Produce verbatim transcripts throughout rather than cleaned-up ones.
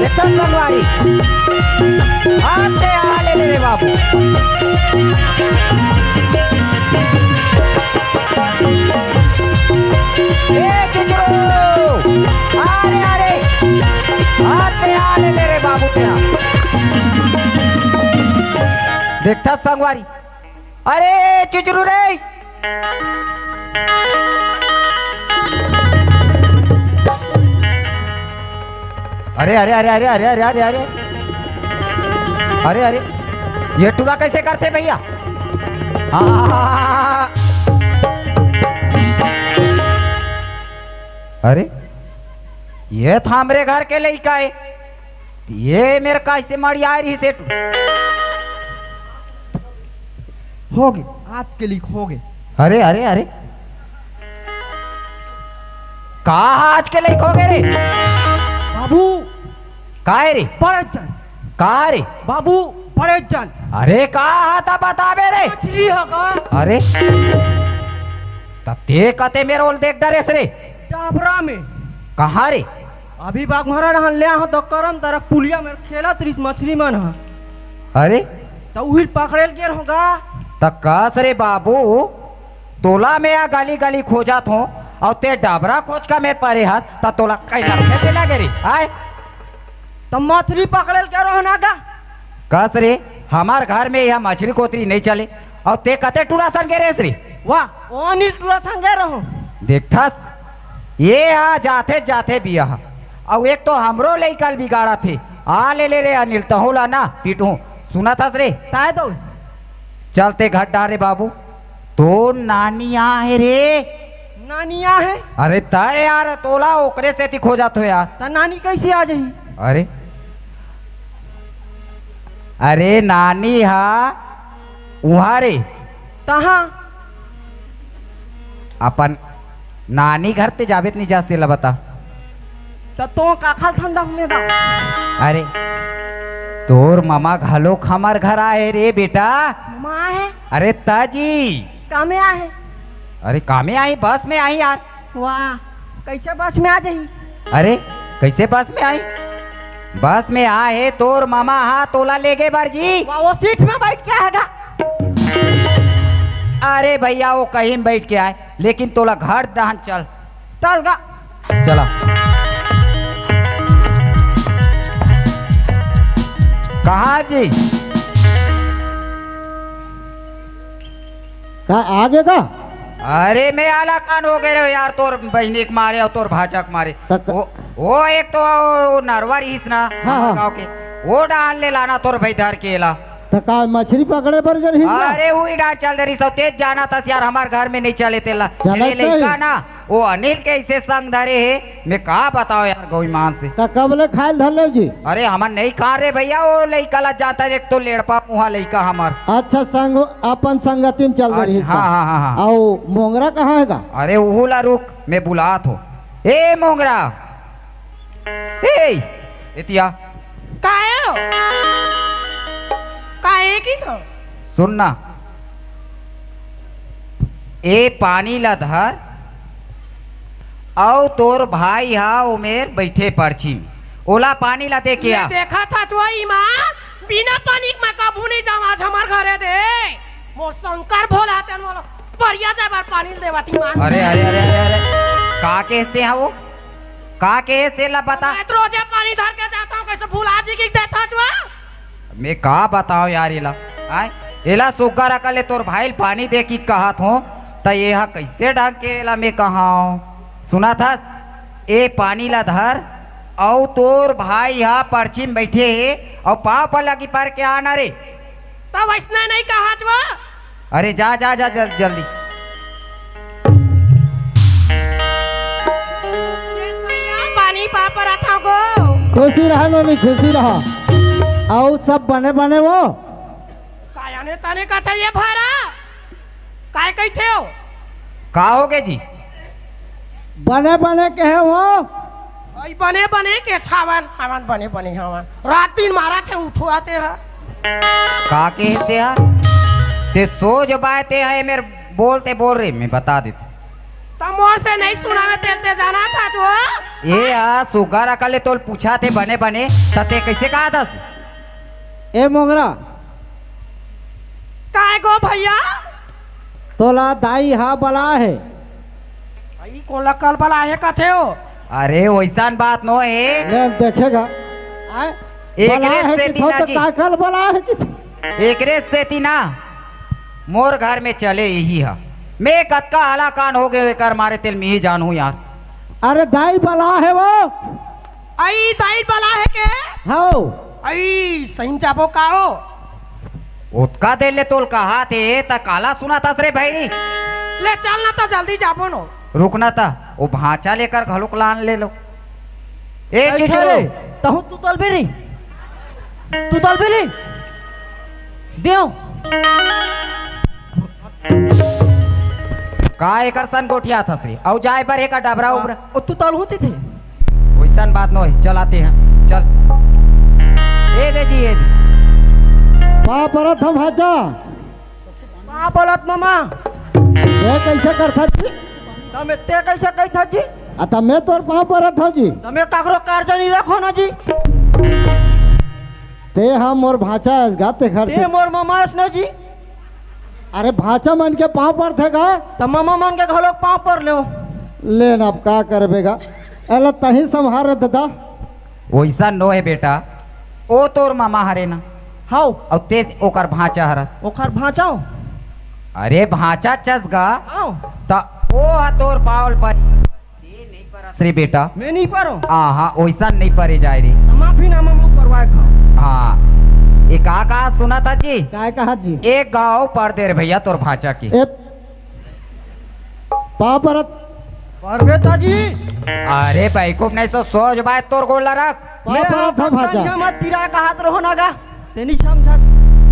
संगवारी, हाथ से आ ले ले रे बाबू। ए चुचरू, अरे, अरे, हाथ से आ ले ले रे बाबू तेरा। देखता संगवारी, अरे चुचरू रे, अरे, अरे, अरे, अरे, अरे, अरे, अरे, अरे, अरे, अरे, ये टूरा कैसे करथे भैया? हाँ, हाँ, हाँ, हाँ, हाँ। अरे, ये तो हमरे घर के लइका हे, ये मेर कैसे मड़िया रहिस हे टूरा? होगे, आज के लइक होगे। अरे, अरे, अरे, का आज के लइक होगे रे? बाबू। का हे रे? बड़े जन। का रे? बाबू, बड़े जन। अरे, का हा त बताबे रे? मछली हा का? अरे, त ते कते मेर ओला देख डरेस रे? डाबरा में। कहाँ रे? अभी बाघमारा डहन ले आहो, दक्करम तरफ पुलिया में खेलत रहिस मछली मन ह। अरे? त उहिल पकड़े ल गे रहों गा। त कस रे बाबू, तोला में या गली गली खोजत हों, अउ ते डाबरा खोज का मेर परे हस, त तोला कहीं लगथे ते लगे रे, आय? त मछली पकड़े ल गे रहों ना गा। कस रे, हमर घर में यह मछली कोतरी नहीं चले, अउ ते कते टूरा संग गे रेहेस रे? वाह, ओ अनिल टूरा संग गे रहों। देखथस, ये हा जाथे जाथे बिया हा। अउ एक तो हमरो लइका ल बिगाड़त हे। आ ले ले रे अनिल, तहूँ ला ना पीटहूँ। सुनत हस रे? ताय तो। चल ते घर डहर रे बाबू। तोर नानी आहे रे। नानी आहे? अरे तय यार, तोला ओकरे सेती खोजत हों यार। त नानी कैसे आ जाही? अरे, अरे नानी हा उहाँ रे। तहाँ? अपन नानी घर ते जाबे त नहीं जास, तेला बता। त तो का खाल ठंडा होने दा? अरे, तोर ममा घलोक हमर घर आहे रे बेटा। ममा आहे? अरे ताजी। कामे आहे? अरे कामे आही, बस में आही यार। वाह, कैसे बस में आ जाही? अरे, कैसे बस में आही? बस में आहे, तोर ममा हा तोला लेगे बर जी। वाह, वो सीट में बैठ के आएगा। अरे भैया, वो कहीं में बैठ के आए, लेकिन तोला घर डहन चल। चल गा। चला। कहाँ जी? का आगे का? अरे, मैं आलाकान हो गे रहेंव यार, तोर बहिनी के मारे अउ तोर भांचा के मारे। त क- वो, वो एक तो वो नरवा रहिस ना, हाँ, हमर हाँ। गाँव के, वो डहन ले लाना तोर भाई धर के एला। त का मछली पकड़े बर गे रहिस ना? अरे, उही डहन चल दे रहिस, अउ तेच जानत हस यार, हमर घर में नहीं चले तेला। चलत तेरे लइका नहीं। ना, वो अनिल के ऐसे संग धरे हे, मैं का बताओं यार गौईमान से। त कब ले खाए ल धर लेव जी? अरे हमन नहीं खा रे भैया, वो लइका ला जानता, एक तो लेड़पा मुहा लइका हमर। अच्छा, संग, अपन संगति में चल दे अच्छा, रहिस हाँ, का? हाँ, हाँ, हाँ। अउ मोंगरा कहाँ हे गा? अरे उहू ला रुक, मैं बुलात हों। ए मोंगरा, ए, एतिया। काहे हो? काहे की तो? सुन ना, ए पानी ला धर, अउ तोर भाई हा ओमेर बइठे परछी में, ओला पानी ला दे के ये आ। देखा था जो ईमान, बिना पानी के मैं कभू नहीं जाऊँ आज हमर घरे दे। मोर शंकर भोला तेन वाला परिया जाए बर पानी ल देवत ईमान। अरे, अरे, अरे, अरे, अरे, का केहेस ते हा वो? का केहेस तेला बता। मैं तो रोजे पानी धर के जाता हूँ, कैसे भुला जी की देता जो? मैं का बताओं यार एला, आय? एला सुग्घर अकन ले तोर भाई ल पानी दे के कहत हों, त एहा कइसे ढंग के एला मैं कहांव? सुनत हस? ए पानी ला धर, अउ तोर भाई हा परछी में बइठे हे, अउ पाँव पर लगी पर के आना रे। त वइसने नहीं कहा जो। अरे जा, जा, जा, जल-, जल्दी। पानी पापर आता गो। खुशी रहा नोनी, खुशी रहा। अउ सब बने बने वो? काया ने तने कथे ये भारा? काय कहिथे हो? का होगे जी? बने बने केहेंव। अई बने बने के छावन, हमन बने बने हवन। रात दिन मारा थे उठवाते ह। का केहेस ते हा? ते सोच बाय ते हा, ए मेर बोल ते बोल रे, मैं बता देत। त मोर से नहीं सुनावे तेल ते जाना था जो। ए आ सुग्घर अकल ले तोल पूछा थे बने बने, त ते कैसे कहा दस? ए मोंगरा। काय गो भैया? तोला दाई हा बला हे। भाई कोला कल बला हे कथे हो? अरे वैसन बात नो हे। ले देखेगा। आय? एकरे बला हे सेती कि ना थो जी। का कल बला हे कि एकरे सेती ना मोर घर में चले यही हा। मैं कतका हालाकान हो गए एकर मारे तेल मिही जानहूं यार। अरे दाई बला हे वो। आई दाई बला हे के? हौ। आई सही जाबो का हो? ओतका देर ले तोल कहा थे त काला सुना तस रे भैरी। ले चल ना त जल्दी जाबो नो। रुक ना त वो भांचा लेकर घलुक लान ले लो। ए बैठा चुचुरो। रे, तहूं तू तलबे रे। तू तलबे रे। देव। का एकर सन गोठिया थस रे? अउ जाए बर एकर डबरा उबरा। ओ तू तलहू ती थे। वैसन बात नो हे, चल आते हैं। चल। ए दे जी, ए दे। पाँव परत हम हाजा। पाँव परत ममा। ये कैसे करथा जी? तमे ते कैसे कहथा जी? आ तमे तोर पाँव परत हव जी। तमे काकरो कारजा नहीं रखो ना जी। ते हम मोर भांचा अस गा तेखर ते से। मोर ममा अस ना जी। अरे भांचा मन के पाँव परथे गा। त ममा मन के घलोक पाँव पर लेव। ले ना, अब का करबे गा। एला तही संभार रे ददा। वैसा नो हे बेटा, ओ तोर ममा हरे ना। हव। अउ ते ओकर भांचा हरस। ओकर भांचा हो? अरे भांचा चस गा। हव। त ओ ह तोर पाँव ल पर। ते नहीं परस रे बेटा। मैं नहीं परो। आहा, वैसा नहीं परे जाए रे। त माफी ना ममा परवाए खाओ। हाँ। ए का कहा सुना था जी? काय कहा जी? एक घाव पर दे रे भैया तोर भांचा के। ए पाँव परत। परबे ता जी। अरे बैकूफ नहीं तो सोच बाय तोर गोला रख। पाँव परत हम भांचा। मत पिरा का हाथ रहो ना गा। तेनी समझा।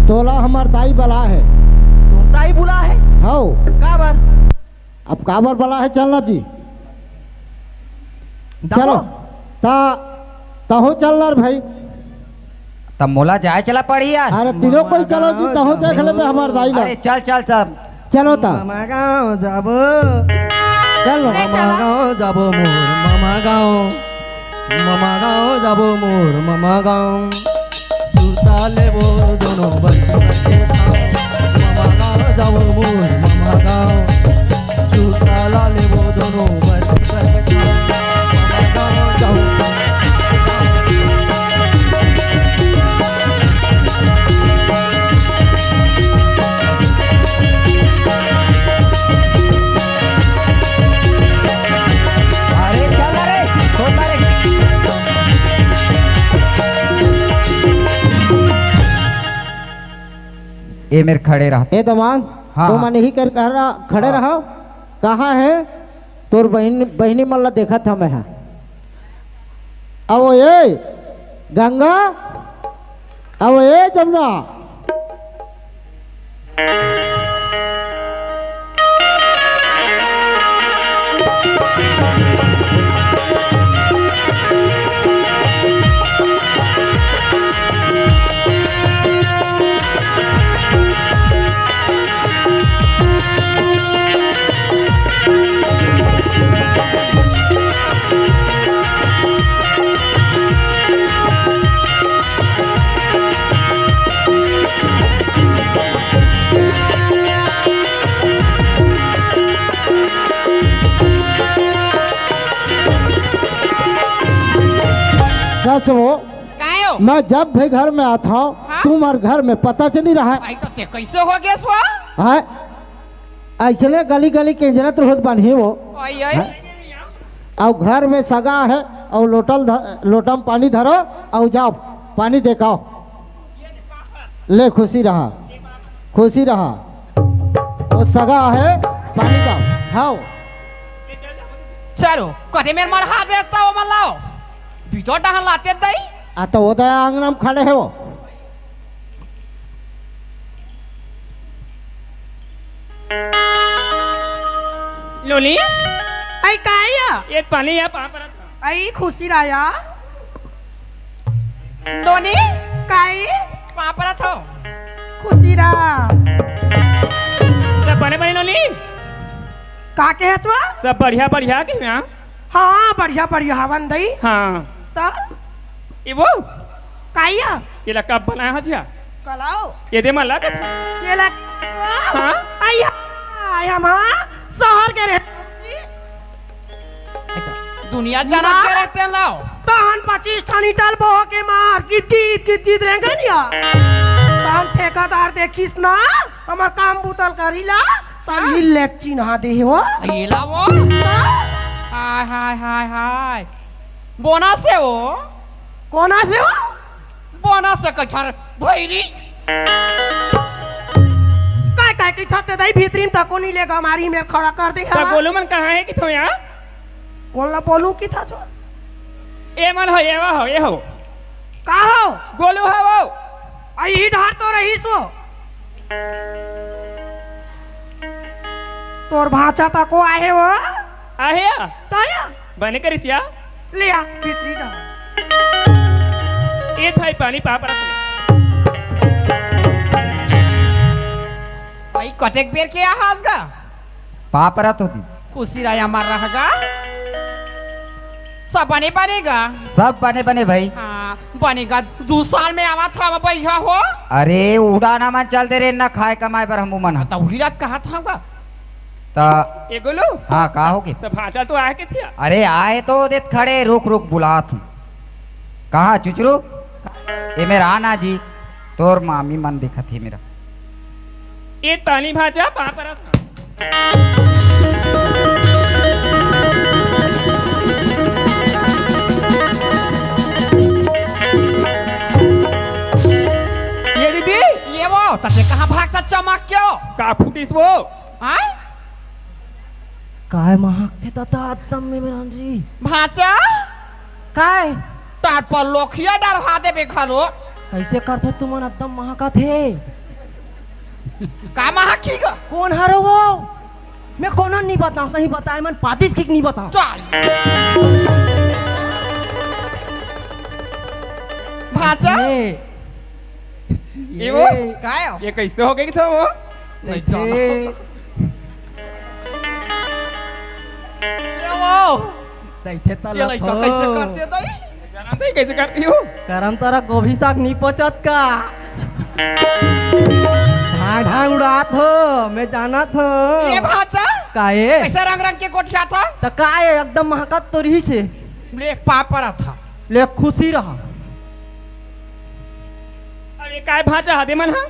तोला हमर दाई बला हे। तो दाई बुला हे? हव। काबर? अब काबर बला हे चलना जी। दबो। चलो। ता तहूं चल ना रे भाई। तब मोला जाए चला पड़ी यार। अरे तीनों कोई चलो जी, तहूं देख लेबे हमर दाई ला। अरे चल चल तब। चलो ता। ममा गाँव जाबो। चल लो। ममा गाँव जाबो मोर ममा गाँव। ममा गाँव जाबो मोर ममा गाँव। सुरता लेबो दोनों बच्चों के साथ। ममा गाँव जाबो मोर ममा गाँव। सुरता ला लेबो दोनों बच्चों के साथ। ममा गाँव जाबो। अरे चल रे, छोड़ रे। ए मेर खड़े रह। ए दमांग, हाँ, तो हाँ। मन यही कर कह रहा, खड़े हाँ। रहो। कहाँ है तोर बहिन, बहिनी मन ला देखत हमें है। अवो ए गंगा, अवो ए जमुना। सच वो, काय हो? मैं जब भी घर में आता हूँ, हाँ? तुम्हारे घर में पता चली रहा है। भाई, तो ते कैसे हो गया सो? हाँ? ऐसने गली गली केंजरत रहत बानी वो। ओए, ओए। हैं? अउ घर में सगा है, अउ लोटल ध-, लोटा में पानी धरो, अउ जाओ, पानी देखाओ। ले, खुशी रहा, खुशी रहा। वो सगा है, पानी दाओ। हाओ। चलो, कदे मेर मन हाथ देता हो, मन लाओ। भीतर डहन लाते दई। आ तो वो दया आंगन में खड़े है वो। लोली? आई काया? ये पानी या पापड़। आई खुशी राया। लोली? काई? पापड़ थो। खुशी रा। रे बने बने लोली? का कहे हचवा? सब बढ़िया, बढ़िया के ना? हाँ, बढ़िया, बढ़िया हवन दई। हाँ। त? ए वो? काइया? एला कब बनाए हचिया? कलाओ? ये दे मला के? ये ला। हाँ? आइया, आइया, हम, हाँ, शहर के रहे। दुनिया जानत के रहते लाओ। तहन पच्चीस ठन ईंटल बोह के मार, गिद्दीत, गिद्दीत रेंगनिया। तहन ठेकेदार देखिस ना, हमर काम बुतल करी ला, तहन हाँ। ही लेक चिन्हा दे हो। एला वो? हाँ। हाय, हाय, हाय, हाय। बोनस हे वो? कोना से वो? बोनस से कछर भैरी। काय, काय की छत्ते दई भीतरी में तको नहीं लेगा, हमारी में खड़ा कर दे त हवा। गोलू मन कहाँ हे कि थो यहाँ? कोन ला बोलूं कि था छो? ए मन हो, ए हो, ए हो। का हो? गोलू हो वो। आ, इही डहर तो रहीस वो। तोर भांचा तको आहे वो। आहे या? त या? बने करिस या? ले आ, भीतरी डहर। ए थाई पानी पाप रख ले। भाई, कतेक बेर के आहास गा? पाँव परत हों। खुशी रहा हमार रह गा। सब बने बने गा। सब बने बने भाई। हाँ, बने गा। दू साल में आवत हव भैया हो। अरे उड़ाना मन चल दे रे, ना खाए कमाए बर हमू मन ह। त उही रात कहा था गा। त ए गोलू। हाँ, का हो गे? त भांचा तो आए के थिया। अरे आए तो देत खड़े, रुक रुक बुलात हूँ। कहाँ चुचरू? ए मेर आना जी, तोर मामी मन देखत हे मेर। ए तानी भांचा, पाँव परत हंव। ए दीदी। ए वो, तते कहाँ भागत हस चमक के? का फूटिस वो? आय? काय महकथे ददा अद्दम में मेरन जी? भांचा? काय? टाट पर लोखिया डरवा देबे घलो। कइसे करथो तुमन अद्दम महकत हे? का महकही गा? कोन हरो वो? मैं कोनो नी बतांव, सही बताय मन पातिस कि नी बतांव। चल। भांचा? ए। ए वो? काय हो? ए कइसे हो गे थो वो? नइ जानो। ए वो? तइसे त ए लइका कइसे करथे तई? जानत हस कइसे करथे वो? करन तोर गोभी साग नी पचत का? ढांग ढांग उड़ात हो, मैं जानत हों। ए भांचा? का ए? कइसे रंग रंग के गोठियाथस? त का ए, एकदम महकत तो रहिसे। ले पाँव परत हंव। ले खुशी रहा। अरे काय भांचा हदे मन हा?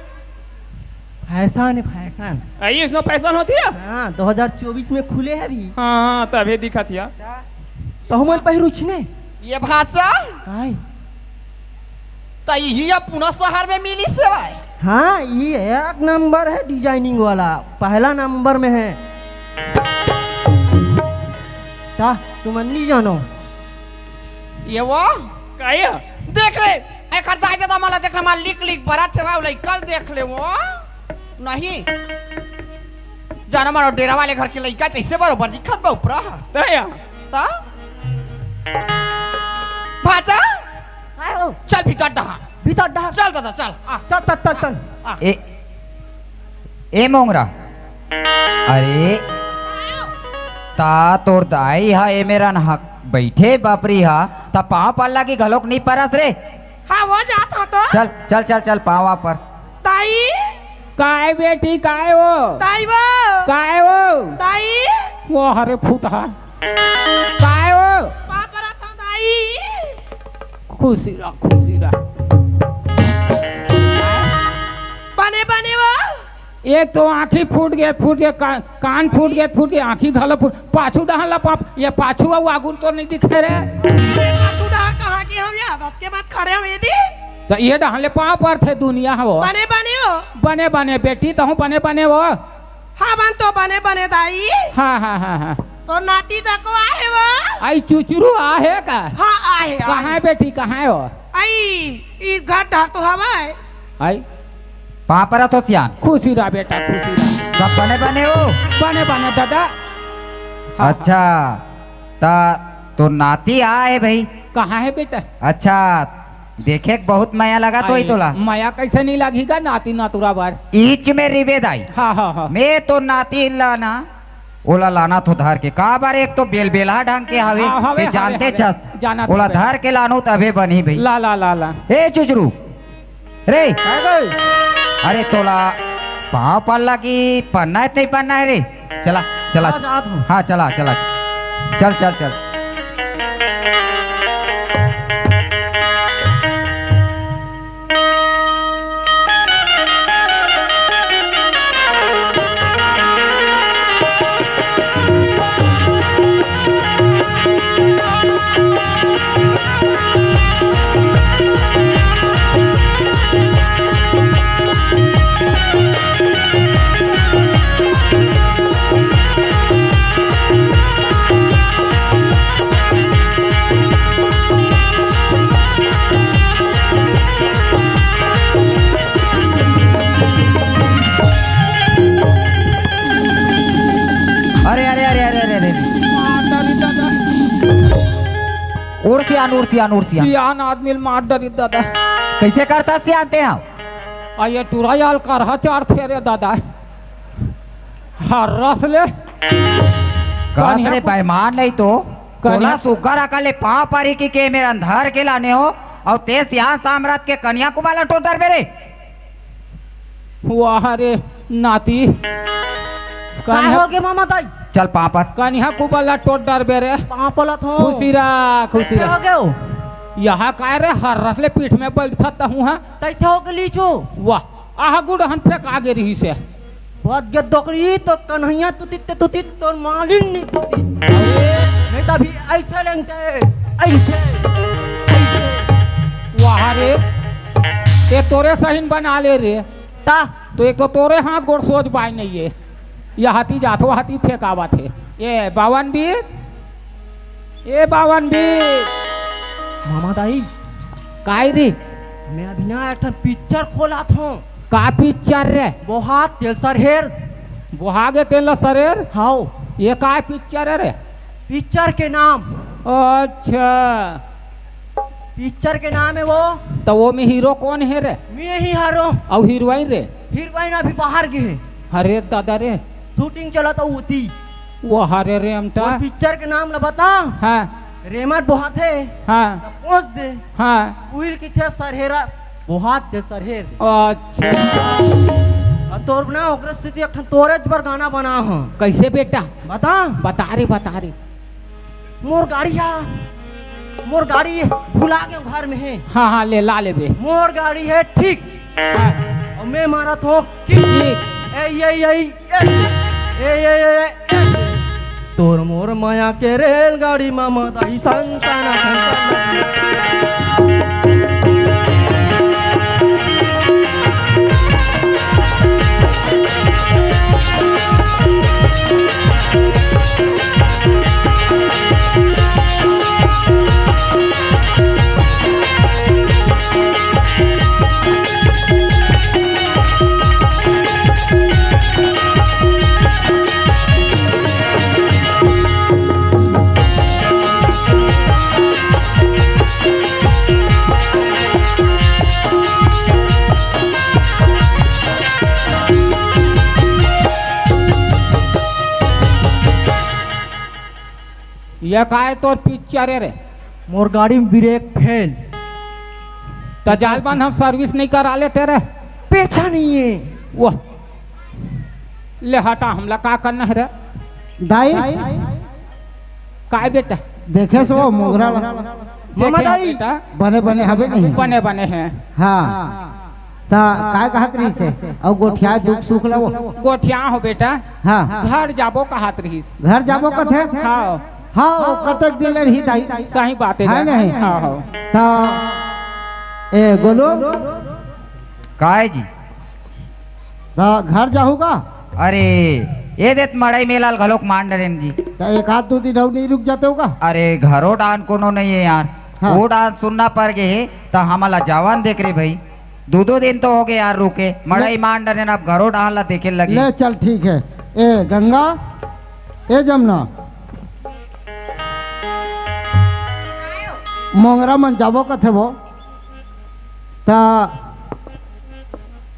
फैशन हे, फैशन। अई इसनो फैशन होथे या? हाँ, दो हज़ार चौबीस में खुले हे अभी। हाँ, हाँ, तभे दिखत हे या। तहू मन पहिरहू छिने? ए भांचा? काय? त इही अब पुना शहर में मिलिस हे भाई। हाँ, ये एक नंबर हे designing वाला, पहला नंबर में हे। त तुमन नी जानो। ए वो? काय? देख ले, एकर दाई ददा मन ला देख ले, मन लीक लीक बरत हे, वो लइका ल देख ले वो। नहीं। जानो मानो डेरा वाले घर के लइका तइसे बरोबर दिखत बा ऊपरा। त या? त? भांचा? काय हो? चल भीतर डहर। भीतर डहर? चल ददा, चल। आ। चल, चल, चल, चल। आ। ए, ए मोंगरा। अरे, त तोर दाई हा ए मेरन हा बइठे बपरी हा, त पाँव पर लागी घलोक नी परस रे। हाँ, वो जात हों तो। चल, चल, चल, चल, पाँव पर। दाई। काय बेटी, काय हो? दाई वो। काय हो? दाई। वो हरे फुटहा। काय हो? पाँव परत हों दाई। खुशी रह, खुशी रह। बने, बने वो। एक तो आँखी फूट गे, फूट गे, का-, कान फूट गे, फूट गे, आँखी घलो फूट, पाछू डहर ला पाँव, ए पाछू अउ आगू तो नइ दिखे रे। ए पाछू डहर कहाँ के हंव, ए आदत के बाद खड़े हंव ए दे। त ए डहर ले पाँव परथे दुनिया हो। बने बने हो। बने बने बेटी, तहूँ बने बने हो। हाँ, बन तो बने बने दाई। हाँ, हाँ, हाँ, हाँ। तोर नाती तको आहे वो। अई चुचरू आहे का? हाँ, आहे, कहाँ आहे। हे बेटी, कहाँ हे वो? अई, ई घर डहर तो हवय। अई। पाँव परत हों सियान। खुशी रह बेटा, खुशी रह। सब बने बने हो? बने बने ददा। हाँ, अच्छा, त तोर नाती आय हे भई। कहाँ हे बेटा? अच्छा, देखे के बहुत मया लगत होही तोला। मया कइसे नइ लगही गा नाती नतुरा बर? इच में रिबे दाई। हाँ, हाँ, हाँ। मैं तोर नाती ला ना ओला लाना थो धर के, काबर एक तो बेलबेला ढंग के हवे, हाँ, हवे, ये हवे, जानते हवे। चस। जाना ओला थो बे। धर के लानू तभे बनही भई। ला, ला, ला, ला। ए चुचरू, रे। काय गई? अरे तोला पाँव पल्ला की पन्ना है, नहीं पन्ना है रे? चला, चला। हाँ, जात हूँ। हाँ, चला, चला। चल, चल, चल। अरे, अरे, अरे, अरे, अरे, अरे। मार डारी दादा। उड़ सियान, उड़ सियान, उड़ सियान। सियान आदमी ल मार डारी दादा। कैसे करता सियान ते हा? आ ये टुरा याल करहा चार थे रे दादा। हर्रस ले। कस कन्या रे को- बेईमान नहीं तो। कन्या तोला सुग्घर अकन ले पाँव परी की के मेर अंधार के लाने हो, अउ ते सियान सामरथ के कन्या कुमार ला टोटर मेरे। वाह रे नाती। का कन्या होगे मामा दाई? चल पाँव पर। कन्या कुमार ला टोटर मेरे। पाँव पलत हो। खुशी रह, खुशी रह। हो गयो? यहाँ काय रे, हर्रस ले पीठ में बैठत हूँ, हाँ? तैथे होगे लीचो। वाह, आह गुड़हन फेंका गे रही से। बहुत गे डोकरी, तो कन्हैया तुतित ते तुतित, तोर मालिन नहीं तुतित। अरे। नहीं तो अभी ऐसे लेंगे, ऐसे, ऐसे। वाह रे, ये तोरे सहीन बना ले रे। ता? तो एक तो तोरे हाथ गोड़ सोझ बाय नहीं है, या हाथी जाथो हाथी फेंकावत है। ये बावन बीर, ए बावन बीर। मामा दाई। काय रे? मैं अभी ना एक ठन पिक्चर खोलत हूँ। का पिक्चर रे? बोहा तेल सरहेर। बोहा गे तेल सरहेर? हाओ। ये काय पिक्चर है रे? पिक्चर के नाम। अच्छा। पिक्चर के नाम है वो। तो वो में हीरो कौन है रे? मैं ही हीरो। अउ हीरोइन रे? हीरोइन अभी बाहर गे हे। अरे दादा रे। शूटिंग चलत हे ओती। वो हरे रे अमटा। वो पिक्चर के नाम ल बता। हाँ। रेमट बोहाथे। हाँ। त पोंछ दे। हाँ। उहिल किथे सरहेरा बोहात दे सरहेर। अच्छा। अब तोर ना ओकरे स्थिति एक ठन तोरेच बर गाना बना हो। कैसे बेटा? बता। बता रे, बता रे। मोर गाड़ी हा, मोर गाड़ी भुला गेंव घर में हे। हाँ, हाँ, ले ला लेबे। मोर गाड़ी हे ठीक। हाँ। अउ मैं मारत हों किक। किक। ए, ए, ए, ए, ए, ए, ए, ए, ए। तोर मोर माया के रेलगाड़ी मा मदाई सन सना सन सना। ये काय तोर पिक्चर हे रे? मोर गाड़ी में ब्रेक फेल। त जाल बन हम सर्विस नहीं करा लेते रे। पैसा नहीं है। वाह, ले हटा, हमला का करना है रे? दाई, काय बेटा? देखे सो मोगरा ला। मामा देखे दाई। बेटा। बने बने हवे नहीं? बने बने हैं। हाँ। त काय कहत रहिस हे? अउ गोठिया दुख सुख ला वो? गोठिया हो बेटा। हाँ। घर जाबो कहत रहिस। घर जाबो कथे? हाँ। हाँ, कतक दिन ले रही दाई? सही बात है है बेटा। नहीं? हाँ, हाँ। त ए गोलू, काय जी? त घर जाहू का? अरे, ए देत मड़ई मेला ल घलोक मान डरेन जी। त एक आध दू दिन अउ नहीं रुक जाते हो का? अरे, घरो डान कोनो नहीं है यार। हाँ। वो डान सुनना पर गे हे, त हमला जवान देख रे भाई। दू दू दिन तो हो गे यार रुके। मड़ई ले- मान डरेन, अब घरो डान ला देखे लगी। ले चल ठीक है। ए गंगा, ए जमुना, मोंगरा मन जाबो कथे वो। त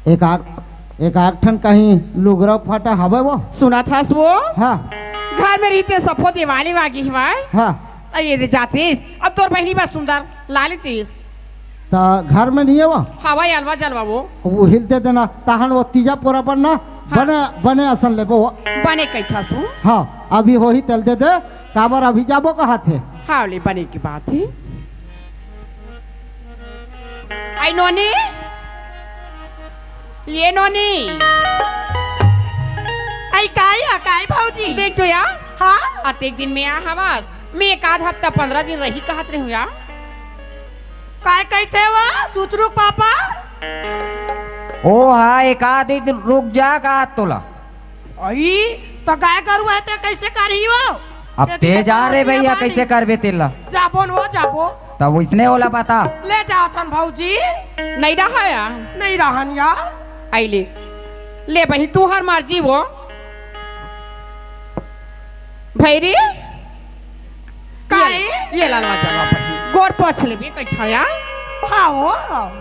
एक आक, एक आक ठन कहीं लुगरा फाटा हवे वो? सुनत हस वो? हाँ। घर में रहिते सफो देवाली वागी हवय। हाँ। अरे, ये दे जातीस, अब तोर बहिनी बर सुंदर ला लेतीस। त घर में नहीं है वो? हवा अलवा जलवा वो। वो हिल दे देना, तहन वो तीजा पोरा बनना, हाँ। बने, बने असन लेबो। बने कैठा सु? हाँ, अभी होही तेल दे दे, काबर अभी जाबो कहा थे? हाँ, ले बने की बात है। आई नोनी, ये नोनी। आई काय या, काय भौजी? देख तो या। हाँ? अतेक दिन में आ हवस। मैं एक आध हफ्ता पंद्रह दिन रही कहत रहूं या। काय कहते हो, चुचरू पापा? ओ हाँ, एक आध दिन रुक जा, कहा तोला। अई, तो गाय गरु हे ते कैसे करही वो? अब ते ते जा रे भैया, कैसे करबे तेला? जाबो न वो, जाबो। तब इसने ओला बता। ले जाथन भौजी। नहीं रहा या? नहीं रहन या। आई ले। ले बहिनी, तुहर मर्जी वो। भैरी? काहे? ये, ये लालवा चलवा पड़ी। गोड़ पोछ लेबे, कैठा या? हाँ वो,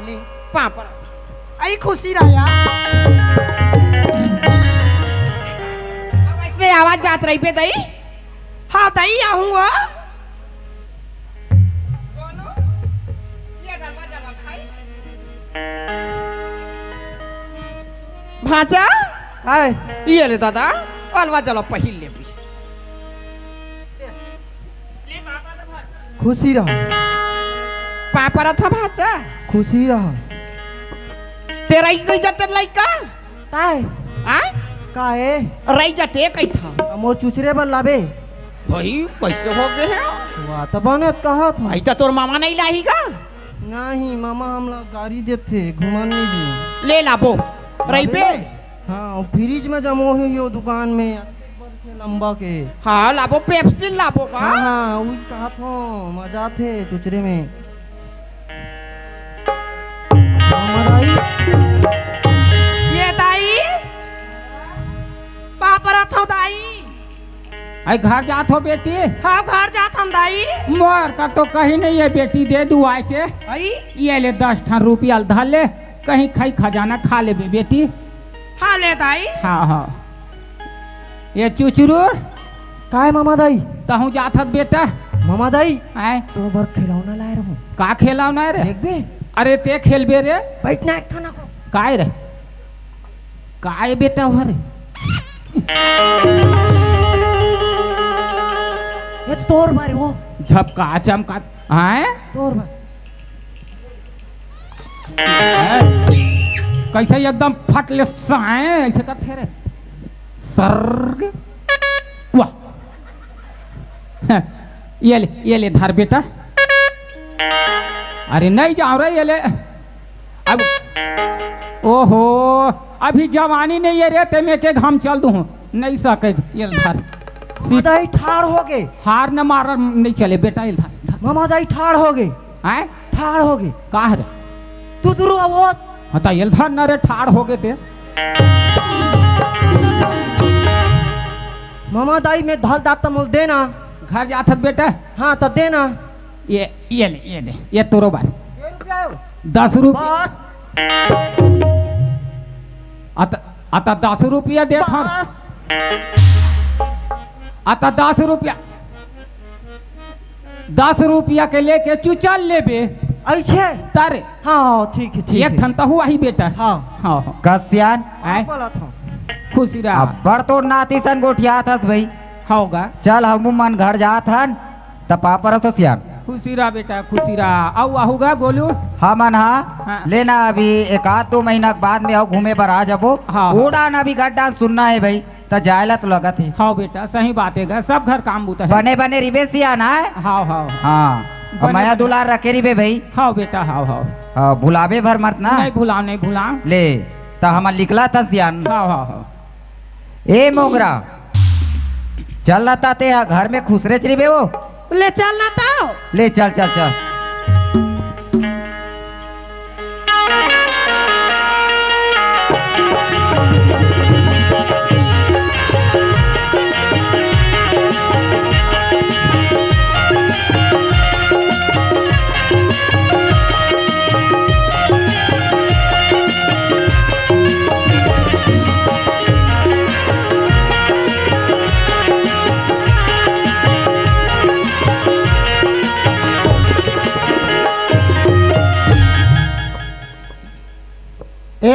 ले। पापड़। आई खुशी रहा या। अब इसमें आवाज जात रही पे दई। हाँ, दई आहूँ वो। भांचा? हाय। ये ले दादा, अलवा जलवा पहिर लेबे। खुशी रहा। पापड़ था भांचा। खुशी रहा। तेरा ही नहीं जाते लइका। काय? आ? काहे? रही जाते कैठा। मोर चुचरे बर लाबे। भाई, कैसे हो गए हैं? वाह, तो बनत कहा था। आई तो तोर मामा नहीं लाही का? नहीं, मामा हमला गारी देथे, घुमान नहीं दिए। ले लाबो। रही पे? हाँ, फ्रिज में जमो ही यो दुकान में। लंबा के। हाँ, लाबो, पेप्सी लाबो का? हाँ, हाँ, उही कहत हो, मजा आथे चुचरे में। हमर आई। ये दाई, पापड़ थो दाई। आई घर जात हो बेटी? हाँ, घर जात हम दाई। मोर का तो कहीं नहीं है बेटी, दे दुआई के। आई? ये ले दस ठन रुपया धर ले, कहीं खाई खजाना खा लेबे बेटी। हाँ ले दाई। हाँ, हाँ। ये चुचरू। काय मामा दाई? तहूँ जात हस बेटा? मामा दाई, आय? तो बर खिलौना लाए रहूं। का खिलौना रे? देखबे? अरे ते खेलबे रे? बैठ ना एक ठन को। काय रे? काय बेटा हो रे? ये तोर बारे वो। झपका चमका, आय? तोर बारे। हैं? कैसे एकदम फट ले साए, ऐसे करथे रे। सर्ग। वाह। ये ले, ये ले धर बेटा। अरे नहीं जाओ रे, ये ले। अब, ओहो, अभी जवानी नहीं है रे, ते में के घाम चल दूँ। नहीं सके, ये धर। सीधा ही ठाड़ हो गए। हार न मार, नहीं चले बेटा, ये धर, धर। मामा दाई ठाड़ हो गए। हैं? ठाड़ हो गए। का रे? तू दूर आवत। हाँ, त एल धर न रे, ठाड़ हो गए ते। मामा दाई में धल दात मोल देना। घर जात हस बेटा? हाँ, त देना। ये, ये ले, ये ले, ये तोरो बार। दस रुपया। बस। अत, अत दस रुपया देत हन। बस। अत दस रुपया। दस रुपया के लेके चुचल लेबे। ऐसे? तारे। हाँ, हाँ, ठीक है, ठीक एक है। ठन तहु आही बेटा। हाँ। हाँ, हाँ। कस सियान? आय? बोलत हूँ। खुशी रहा। अब्बड़ तोर नाती सन गोठियात हस भाई। होगा। चल, हमू मन घर जात हन, त पापड़ तो सियान। खुशी रहा बेटा, खुशी रहा। अउ आहू गा गोलू? हमन हा हाँ। लेना अभी एक आध दो महीना के बाद में अउ घूमे बर आ जाबो। हाँ, हाँ। उड़ान अभी गड्डा सुनना है भाई। त जाय ला तो लगत हे। हव बेटा, सही बात हे गा, सब घर काम बूता हे। बने बने रिबे सियान आय। हव, हव। हाँ, बने मया बने। दुलार रखे रिबे भाई। हव बेटा, हव, हव। हाँ, भुलाबे भर मत ना। नहीं भुलाव, नहीं भुलाव। ले, त हमन निकलत हन सियान। हव, हव, हव। ए मोगरा, चल ना ता ते हा घर में खुसरेच रिबे वो। ले चल ना तो। ले चल, चल, चल।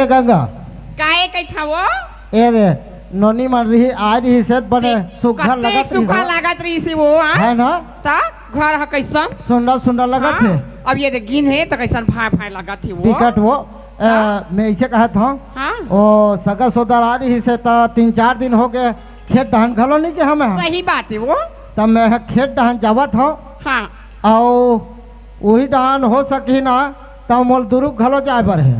गंगा। काहे कहिथा वो? ए रे, नोनी मन रही, आ रही से बने ते सुग्घर कते लगत रही सुग्घर से। लागत रही से वो, हाँ? है ना? त घर ह कैसन? सुंदर सुंदर लगत हाँ? हे। अब ये दे गिन हे त कैसन भाई भाई लगत हे वो। टिकट वो, ए, हाँ? मैं इसे कहत हूँ। हाँ? ओ सगा सोदर आ रही से त तीन चार दिन हो गए, खेत डहन घलो नहीं के हमें। सही बात हे वो। त मैं ह खेत डहन जावत हूँ। हाँ। अउ उही डहन हो सकही ना, त मोल दुरुग घलो जाए बर हे,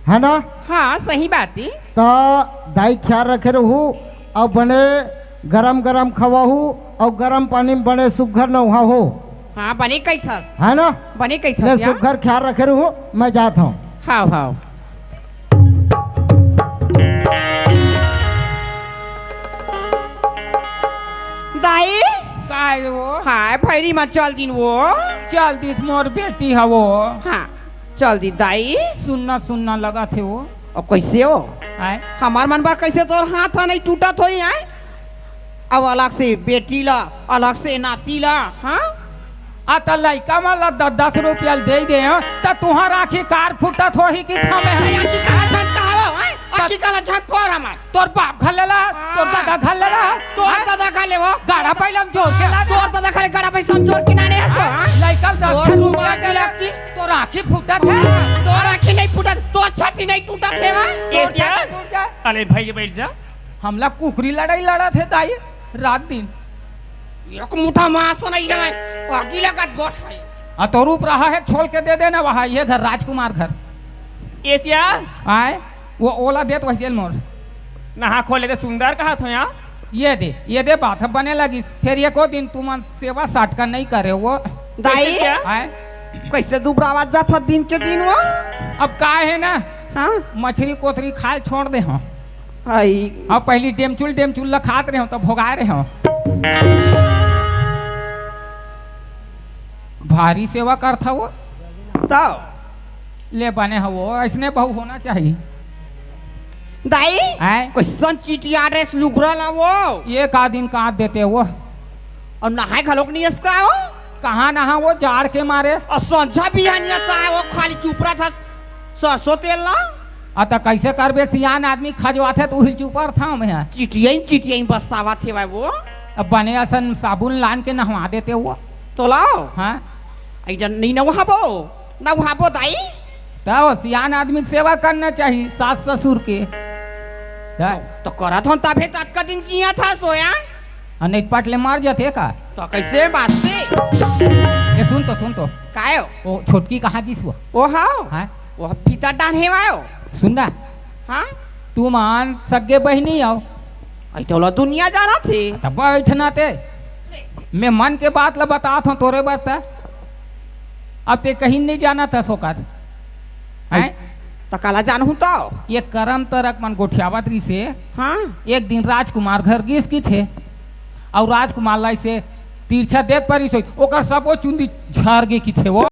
है ना? हाँ, सही बात हे। त दाई ख्याल रखे रहू, अउ बने गरम गरम खवाहू, अउ गरम पानी में बने सुग्घर नहाहू। हाँ, बने कहिथस। है ना? बने कहिथस ले, या? सुग्घर ख्याल रखे रहू, मैं जात हूँ। हाव, हाव। दाई? काय वो? हाय, भैरी मा चल दिन वो। चल दिस मोर बेटी ह वो। हाँ, चल दी दाई। सुन्ना सुन्ना लगत हे वो। अउ कैसे हो? आय? हमार मन बर कैसे तोर हाथ ह नहीं टूटत होई, आय? अब अलग से बेटी ला, अलग से नाती ला, हाँ? आ त लइका मन ला दस दस रुपया दे दे हं, त तुंहर आँखी कार फूटत होही कि थमे हं? अरे, आँखी काला झन कहावो, हैं? आँखी काला झन फोर हमार। तोर बाप घर ले ला, तोर हाँ। दादा घर ले ला, तोर हैं? दादा घर ले वो। गाड़ा पैला म जोर के ला। तोर दादा घर ले गाड़ा पैसा म जोर के लाने हे तो, हाँ? लइका ल दस तोर रुपया मुँह दे ला, के तोर आँखी फूटत हे। तोर आँखी नहीं फूटत, तोर छाती नहीं टूटत हे, हाँ? ए, तोर क्या? छाती टूट जाए। अरे भाई, बैठ जा। हमला कुकरी लड़ाई लड़त हे दाई, रात दिन। एक मुठा मांस नहीं है, आगी लगत गोठ है। आ तो रूप रहा है, छोल के दे देना वहाँ, ये घर राजकुमार घर। एशिया। आय, वो ओला देत वही देल मोर। नहा खोले दे सुंदर कहा थो यार। ये दे, ये दे बात अब बने लगी। फिर एको दिन तुमन सेवा साटका नहीं करे वो। दाई, कैसे क्या? आय, कैसे दुबरावत जात ह दिन के दिन वो? अब का है ना, हाँ? मछरी कोतरी खाल छोड़ दे हं। आई। अब पहली डेमचुल डेमचुल ल खात रहे हं, तो भोगाए रहे हं। भारी सेवा करथा वो। तो ले बने हो वो, ऐसने बहू होना चाहिए। दाई, आय? कैसन चिटिया ड्रेस लुगरा ला वो? ये का दिन काट देते वो। अउ नहाए घलोक नहीं असका हो? कहाँ नहा वो, जाड़ के मारे? अउ संझा बिहानिया का वो खाली चुपरा था सरसों तेल ला? आ त कैसे करबे, सियान आदमी खजवाथे त उही चुपर था मैं। चिटियन चिटियन बसावत हे भाई वो। अब बने असन साबुन लान के नहवा देते वो। तो लाओ। हाँ। ऐसा नहीं नहाबो, नहाबो दाई। तो सियान आदमी के सेवा करना चाहिए, सास ससुर के। तो, तो करत हन तभे ततका दिन जिया था सोया। आ नहीं पट ले मर जाते का? तो कैसे बात से? ये सुन तो, सुन तो। कायो? वो छोटकी कहाँ गिस वो? ओ हाओ। हाँ? वो भीतर डान हे वायो। सुन ना। हाँ? तुमन सगे बहिनी हो। आई तो ला दुनिया जाना थे। तब बैठना ते। मैं मन के बात ला बतात हूँ तोरे बर त। अब ते कहीं नहीं जाना था सोकर। हैं? त काला जानहूं तो? ये करम तरक मन गोठियावत रहिसे। हाँ। एक दिन राजकुमार घर गिस किथे, अउ राजकुमार ला अइसे तिरछा देख परिस होई, ओकर सबो चुंदी झर गे किथे वो।